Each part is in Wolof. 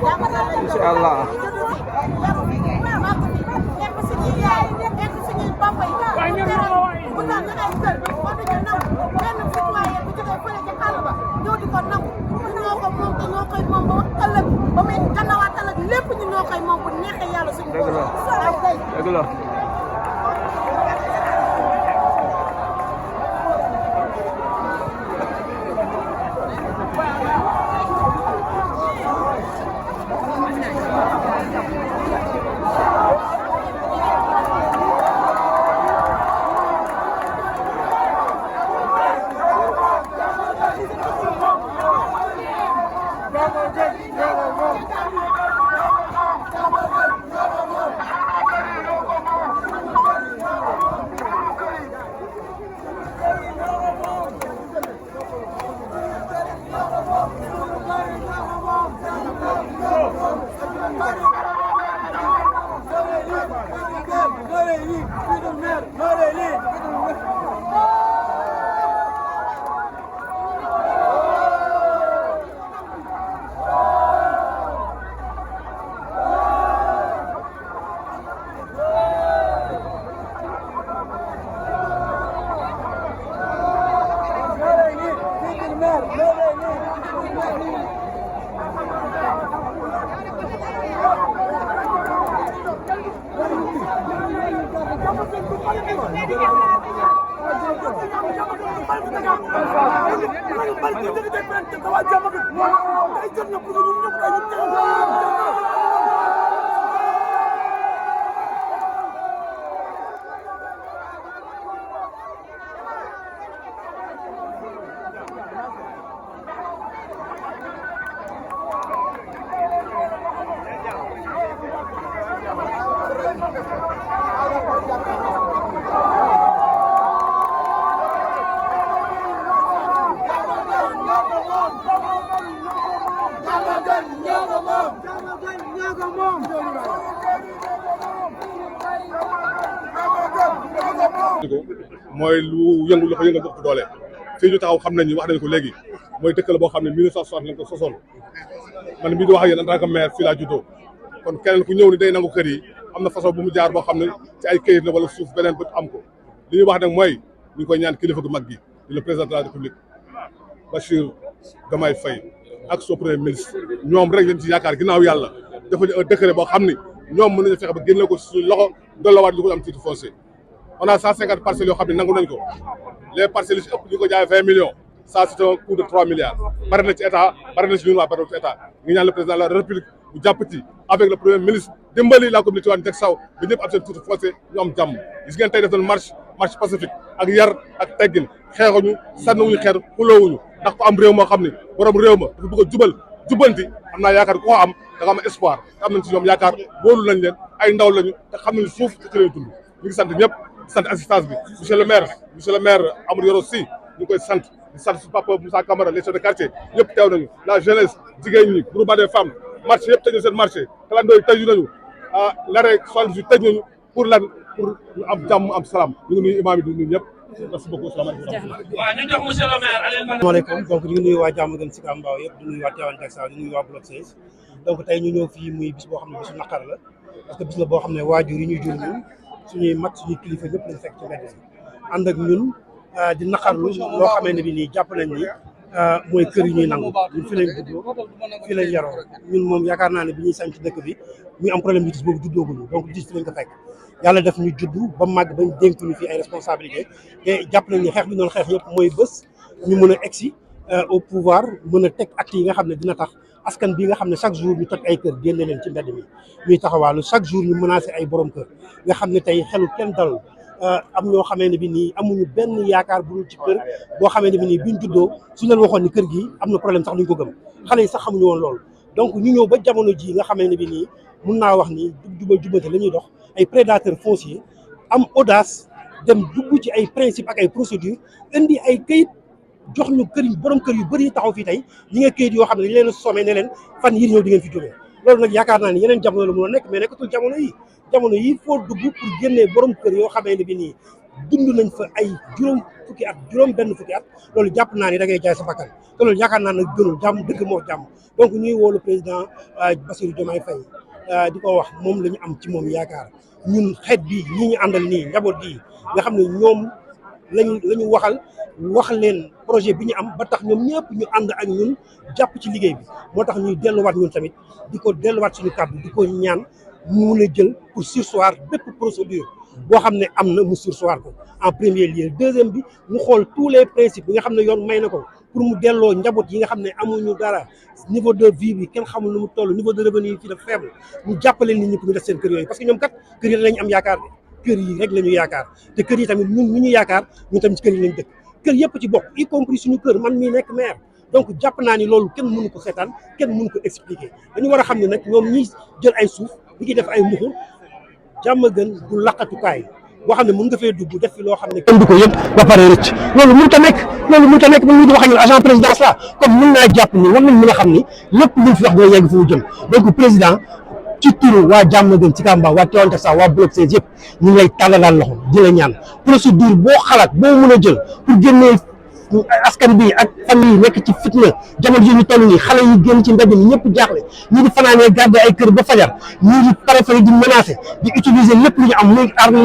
incha allah. dëgg la. mooy lu yëngu lu ko yëngal ëpp doole fii ñu taxaw xam nañ ni wax nañ ko léegi mooy dëkk la boo xam ne 1960 lañ ko sosoon man mii di wax ak yéen en tant que maire fii laa juddoo kon keneen ku ñëw ni day nangu kër yi am na façon bu mu jaar boo xam ne ci ay këyit la wala suuf beneen bët am ko li ñuy wax nag mooy ñu koy ñaan kilifa gu mag gi di le président de la république Bassirou Diomaye Faye ak son premier ministre ñoom rek lañ ci yaakaar ginnaaw yàlla dafa un décret boo xam ni ñoom mën nañu fexe ba génne ko suñu loxo dollawaat ñu ko am titre foncier on a 150 parcelles yoo xam ne nangu nañ ko les parcelles yi ci ëpp ñu ko jaay 20 millions ça c'est un coût de 3 milliards bari na ci état bari na ci ñun waa bari na ci état ñu ñaan le président de la république bu jàpp ci avec le premier ministre dimbali la communauté waan jeg saw bi ñëpp am seen titre foncier ñu am jàmm gis ngeen tey def nañ marche pacifique ak yar ak teggin xeexuñu sànniwuñu xeer xuloowuñu ndax ko am réew moo xam ne borom réew ma dafa bëgg a jubal jubanti am naa yaakaar ku ko am da nga am espoir te am nañ ci ñoom yaakaar wóolu nañ leen ay ndaw lañu te xam nañ suuf ci leen dund ñu ngi sant ñëpp sant assistance bi monsieur le maire Amadou Yoro Sy ñu ngi koy sant di sant su papa Moussa Camara les chefs de quartier ñëpp teew nañu la jeunesse jigéen ñi groupement des femmes marché yëpp tëj nañu seen marché kalandoo yi tëju nañu l'arrêt 78 tëj nañu pour lan pour ñu am jàmm am salaam ñu ngi nuyu imaam yi di nuyu ñëpp merci beaucoup salaamaaleykum. waaw ñu jox monsieur le maire Aliou Badara. asalaamaaleykum donc ñu ngi nuyu waa Diamaguène Sicap Mbao yëpp di nuyu waa Tivaouane Diacksao di nuyu waa Bloc 16 donc tey ñu ñëw fii muy bis boo xam ne bisu naqar la parce que bis la boo xam ne waajur yi ñuy jur ñun suñuy mag suñuy kilifa ñëpp lañ fekk ci mbedd si ànd ak ñun di naqarlu loo xamee ne bi nii jàpp nañ ni mooy kër yi ñuy nangu ñun fi lañ juddoo fi lañ yaroo ñun moom yaakaar naa ne bi ñuy sañ ci dëkk bi muy am problème justice boobu juddooguñu donc justice fi lañ ko fekk yàlla def ñu juddu ba màgg bañ dénk ñu fi ay responsabilité te jàpp nañ ni xeex bi doon xeex yëpp mooy bés ñu mën a egsi au pouvoir mën a teg actes yi nga xam ne dina tax askan bi nga xam ne chaque jour ñu toj ay kër génne leen ci mbedd mi ñuy taxawaalu chaque jour ñu menacé ay borom kër nga xam ne tey xelu kenn dalul am ñoo xamee ne bi nii amuñu benn yaakaar bu dul ci kër boo xamee ne bi nii biñ juddoo suñ leen waxoon ni kër gi am na problème sax duñ ko gëm xale yi sax xamuñu woon loolu donc ñu ñëw ba jamono ji nga xamee ne bi nii mun naa wax ni jubal jubante la ñuy dox ay prédateurs fonciers am audace dem dugg ci ay principe ak ay procédures indi ay këyit jox ñu kër yi borom kër yu bëri taxaw fii tey ñi nga këyit yoo xam ne dañ leen a sommé ne leen fan yii ñëw di ngeen fi jógee loolu nag yaakaar naa ni yeneen jamono la mën a nekk mais nekkatul jamono yi foo dugg pour génnee borom kër yoo xamee ne bi nii dund nañ fa ay juróom fukki at juróom-benn fukki at loolu jàpp naa ni da ngay jaay sa bakkan te loolu yaakaar naa ne gënul jàmm dëgg moo jàmm donc ñuy woo le président Bassirou Diomaye Faye di ko wax moom la ñu am ci moom yaakaar ñun xeet bi ñi ñu àndal nii njaboot gi nga xam ne ñoom lañu wax leen projet bi ñu am ba tax ñoom ñëpp ñu ànd ak ñun jàpp ci liggéey bi moo tax ñuy delluwaat ñun tamit di ko delluwaat suñu kàddu di ko ñaan mu mun a jël pour surseoir bépp procédure boo xam ne am na mu surseoir ko en premier lieu deuxième bi mu xool tous les principes bi nga xam ne yoon may na ko pour mu delloo njaboot yi nga xam ne amuñu dara niveau de vie bi kenn xamul nu mu toll niveau de revenu yi ci dafa faible ñu jàppale nit ñi pour ñu def seen kër yooyu parce que ñoom kat kër yi lañ am yaakaar de kër yi rek la ñu yaakaar te kër yi tamit ñun ñu yaakaar ñun tamit ci kër yi lañ dëkk kër yëpp ci bokk y compris suñu kër man mii nekk maire donc jàpp naa ni loolu kenn mënu ko seetaan kenn mënu ko expliquer dañu war a xam ne nag ñoom ñi jël ay suuf di ci def ay mbuxur jàmm gën du laqatukaay boo xam ne mën nga fee dugg def fi loo xam ne kenn du ko yëpp ba pare rëcc loolu mënut a nekk ba ñu di wax ak agent présidence la comme mën naa jàpp ni war nañ mën a xam ni lépp luñ fi wax dina yegg fu mu jëm donc président ci turu waa jàmm gën ci Kamba waa Tivaouane Diacksao waa bloc 16 yëpp ñu ngi lay tàllalaal loxo di la ñaan procédure boo xalaat boo mën a jël pour génnee askan bi ak famille yi nekk ci fitna jamono ji ñu toll nii xale yi génn ci mbedd mi ñëpp jaaxle ñii di fanaanee garder ay kër ba fajar ñii di préféré di menacer di utiliser lépp lu ñu am muy arme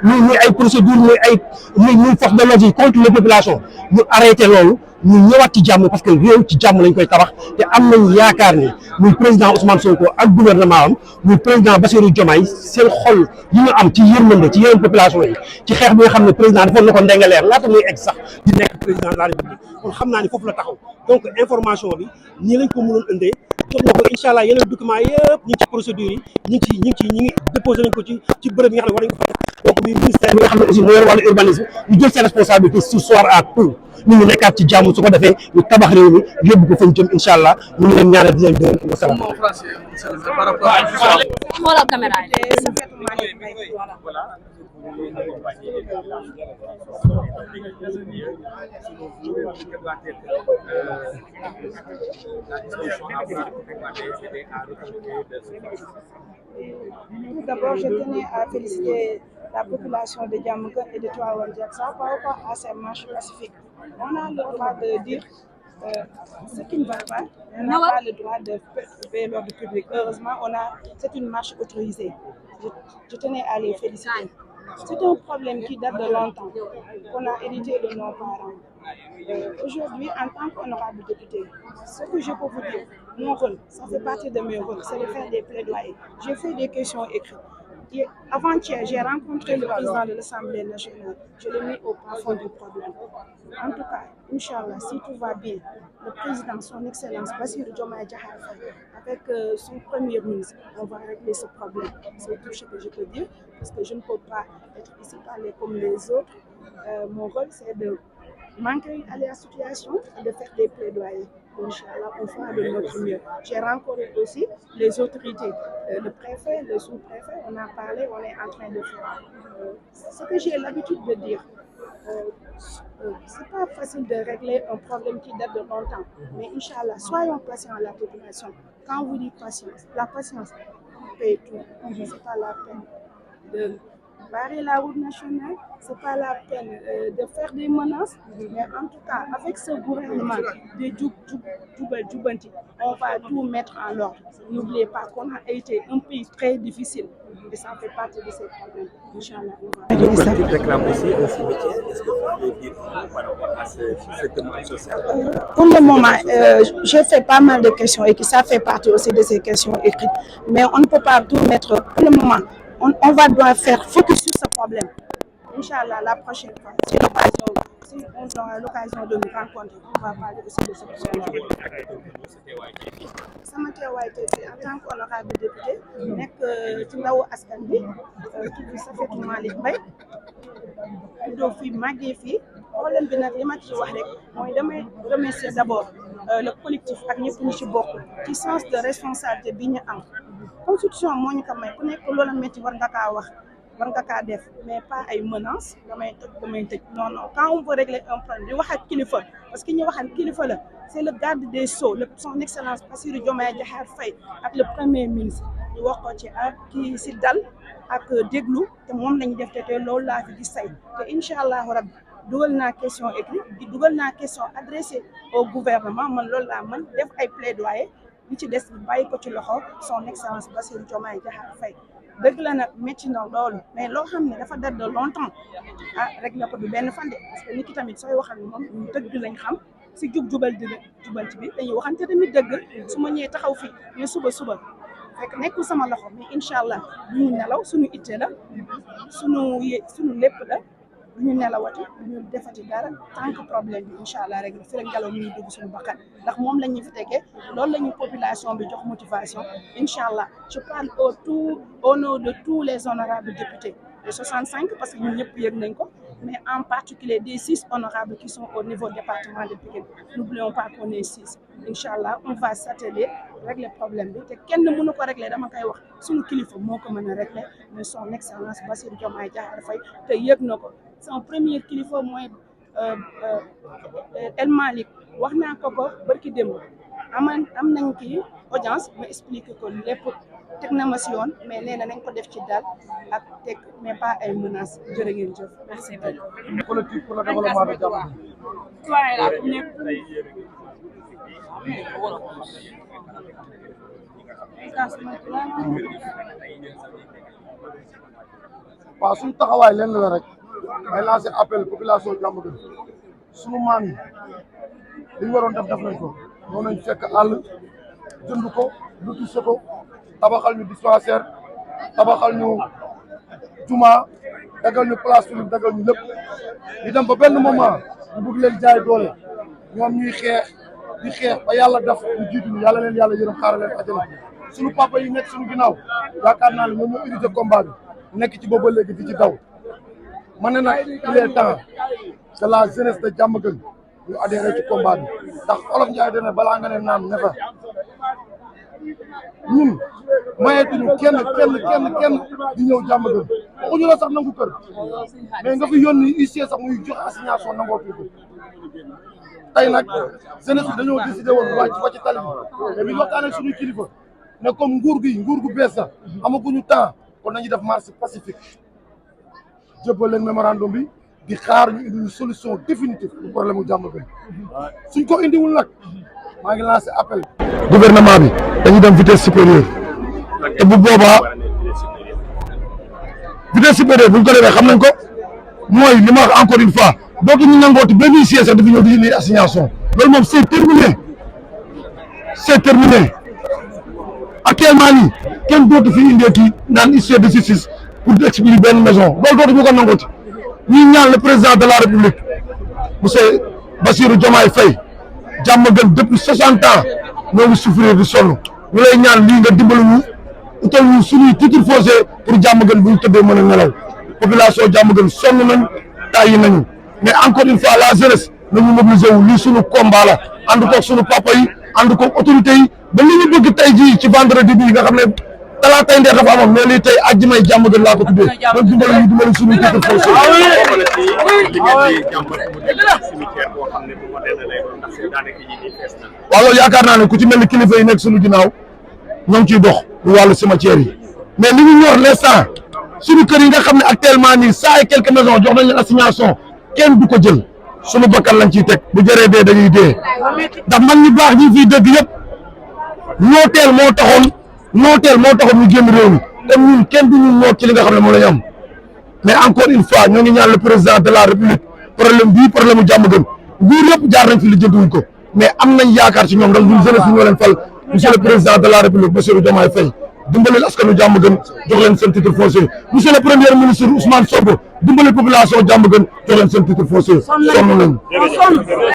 muy ay procédure muy force de l'ordre yi contre les populations ñu arrêté loolu ñu ñëwaat ci jàmm parce que réew ci jàmm lañ koy tabax te am nañ yaakaar ni muy président Ousmane Sonko ak gouvernement am muy président Bassirou Diomaye seen xol yi ñu am ci yërmande ci yeneen population yi ci xeex bi nga xam ne président defoon na ko ndengaleer laata muy egg sax di nekk président de la République kon xam naa ni foofu la taxaw donc information bi nii lañ ko mënoon indee jot na ko incha allah yeneen documents yëpp ñu ngi ci procédure yi ñi ngi déposé nañ ko ci bërëb yi nga xam ne war nañ ko fa def donc muy ministère bi nga xam ne aussi moo yor wàllu urbanisme ñu jël seen responsabilité ce soir à tout ñu ngi nekkaat ci jàmm su ko defee ñu tabax réew mi yóbbu ko fañ jëm incha allah ñu ngi leen ñaanal di leen gërëm wasalaam. xoolal caméra Tout d'abord, je tenais à féliciter la population de Diamaguène et de Tivaouane Diacksao par rapport à ces marches pacifiques. On a le droit de dire ce qui ne va pas. On n'a pas le droit de payer l'ordre public. Heureusement, c'est une marche autorisée. Je tenais à les féliciter. C'est un problème qui date de longtemps, qu'on a hérité de nos parents. Aujourd'hui, en tant qu'honorable député, ce que je peux vous dire, mon rôle, ça fait partie de mes rôles, c'est de faire des plaidoyers. J'ai fait des questions écrites. Avant-hier, j'ai rencontré le président de l'Assemblée nationale. Je l'ai mis au fond du problème. En tout cas, Inch'Allah, si tout va bien, le président, son Excellence Bassirou Diomaye Diakhar Faye, avec son premier ministre, on va régler ce problème. C'est tout ce que je peux dire, parce que je ne peux pas être ici parler comme les autres. Mon rôle, c'est de manquer à la situation et de faire des plaidoyers. Inch'Allah, on fera de notre mieux. J'ai rencontré aussi les autorités, le préfet, le sous-préfet, on a parlé, on est en train de faire. Ce que j'ai l'habitude de dire, c'est pas facile de régler un problème qui date de longtemps. Mais Inch'Allah, soyons patients à la population. Quand vous dites patience, la patience paye tout. C'est pas la peine de barrer la route nationale, c'est pas la peine de faire des menaces, mais en tout cas, avec ce gouvernement de Djoubanti, on va tout mettre en ordre. N'oubliez pas qu'on a été un pays très difficile et ça fait partie de ces problèmes. Inch'Allah, on va ça. Tu réclames aussi un cimetière. Est-ce que vous pouvez dire par rapport à cette demande sociale? Pour le moment, j'ai fait pas mal de questions et que ça fait partie aussi de ces questions écrites, mais on ne peut pas tout mettre pour le moment. On doit faire focus sur ce problème. Inch'Allah, la prochaine fois, si on aura l'occasion de nous rencontrer, on va parler aussi de ce problème. Sama teewaay tey en tant qu'honorable député nekk ci ndawu askan bi tudd Safetou Malick Mbaye tuddoo fii màggee fii problème bi nag li ma ci wax rek mooy damay remercier d'abord le collectif ak ñëpp ñu ci bokk ci sens de responsabilité bi ñu am. Constitution moo ñu ko may ku nekk loola métti war nga kaa wax war nga kaa def mais pas ay menaces damay tëj non quand on veut régler un problème di wax ak kilifa parce que ñu waxal kilifa la c'est le garde des Sceaux son excellence Bassirou Diomaye Diakhar Faye ak le premier ministre ñu wax ko ci ak kii si dal ak déglu te moom lañu def te loolu laa fi gis tey te incha allahu rabbi dugal naa question écrite dugal naa question adressée au gouvernement man loolu laa mën def ay plaidoyer li ci des bàyyi ko ci loxo son excellence Bassirou Diomaye Diakhar Faye dëgg la nag métti na loolu mais loo xam ne dafa date de longtemps rek la ko du benn fande parce que nit ki tamit sooy waxal moom ñu dëgg lañ xam si jubal ci bi dañuy waxante tamit dëgg su ma ñëwee taxaw fii ne suba fekk nekkul sama loxo mais incha allah du ñu nelaw suñu itte la suñu lépp la du ñu nelawati du ñu defati dara tant que problème bi incha allah rek fi la ngelaw mi ngi dugg suñu bakkan ndax moom la ñu fi tegee loolu la ñu population bi jox motivation incha allah je parle au nom de tous les honorables députés de 65 parce que ñun ñëpp yëg nañ ko mais en particulier des 6 honorables qui sont au niveau département de Pikine n'oublions pas qu'on est 6 incha allah on va s'atteler régler problème bi te kenn mënu ko régler dama koy wax suñu kilifa moo ko mën a régler mais son excellence Bassirou Diomaye Diakhar Faye te yëg na ko son premier kilifa mooy El Malick wax naa ko barki démb am nañ kii audience ma expliqué ko lépp teg na ma si yoon mais nee na nañ ko def ci dal ak teg mais pas ay menaces jërë ngeen jëf. merci beaucoup. collectif pour le développement de Diamaguène. waaw suñu taxawaay lenn la rek may lancer appel population Diamaguène suñu maam yi li ñu waroon def nañ ko ñoo nañ fekk àll jënd ko lotissé ko tabaxal ñu dispensaire tabaxal ñu juma dagal ñu place publique dagal ñu lépp ñu dem ba benn moment ñu bëgg leen jaay doole ñoom ñuy xeex di xeex ba yàlla def ñu jiitu ñu yàlla leen yàlla yërëm xaaral leen àjjana suñu papa yi nekk suñu ginnaaw yaakaar naa ne ñoom ñoo unité combat bi nekk ci booba léegi di ci daw man ne nag il est temps que la jeunesse de Diamaguène ñu adhéré ci combat bi ndax olof Njaay dana balaa nga ne naan ne fa ñun mayeetuñu kenn di ñëw Diamaguène waxuñu la sax nangu kër mais nga fi yónni huissier sax muy joxe assignation nangoo tuuti tey nag jeunesse bi dañoo décidé woon wàcc fa ci tali bi mais bi ñu waxtaanee suñuy kilifa ne comme nguur gu bees la amaguñu temps kon nañu def marche pacifique jëbbal leen mémorandum bi di xaar ñu indi une solution définitive pour problème mu Diamaguène suñ ko indiwul nag maa ngi lancé appel. gouvernement bi dañuy dem vitesse supérieure te bu boobaa vitesse supérieure bu ñu ko defee xam nañ ko mooy li ma wax encore une fois dootuñu nangooti benn huissier sax dafa ñëw di indi assignation loolu moom c'est terminé actuellement nii kenn dootu fi indeeti naan huissier de justice pour expliquer benn maison loolu dootuñu ko nangooti ñuy ñaan le président de la république monsieur Bassirou Diomaye Faye Diamaguène depuis 60 ans ñoo ngi souffrir di sonn ñu lay ñaan lii nga dimbali ñu utal ñu suñuy titre foncier pour Diamaguène bu ñu tëddee mën a nelaw population Diamaguène sonn nañ tàyyi nañu mais encore une fois la jeunesse nañu mobiliser wu lii suñu combat la ànd koog suñu papa yi ànd koog autorités yi ba li ñu bëgg tey jii ci vendredi bii nga xam ne talaatay ndeer dafa amoon mais lii tey àjjumay Diamaguène laa ko tuddee man dimbali ñu dimbali suñuy titre foncier waaw loolu yaakaar naa ne ku ci mel ni kilifa yi nekk suñu ginnaaw ñoo ngi ciy dox lu wàllu cimetière yi mais li ñu ñor l'instant suñu kër yi nga xam ne actuellement nii 100 et quelques maisons jox nañ leen assignation kenn du ko jël suñu bakkan lañ ciy teg bu jëree dee dañuy dee ndax man ñu baax ñi fiy dëgg yëpp nooteel moo taxoon ñu génn réew mi te ñun kenn du ñu noot ci li nga xam ne moom la ñu am mais encore une fois ñoo ngi ñaan le président de la république problème bii problème mu Diamaguène nguur yëpp jaar nañ fi li jënduwuñ ko mais am nañ yaakaar ci ñoom ndax ñun jeunesse bi ñoo leen fal monsieur le président de la république Bassirou Diomaye Faye dimbalil askanu Diamaguène jox leen seen titre foncier monsieur le premier ministre Ousmane Sonko dimbalil population Diamaguène jox leen seen titre foncier sonn nañ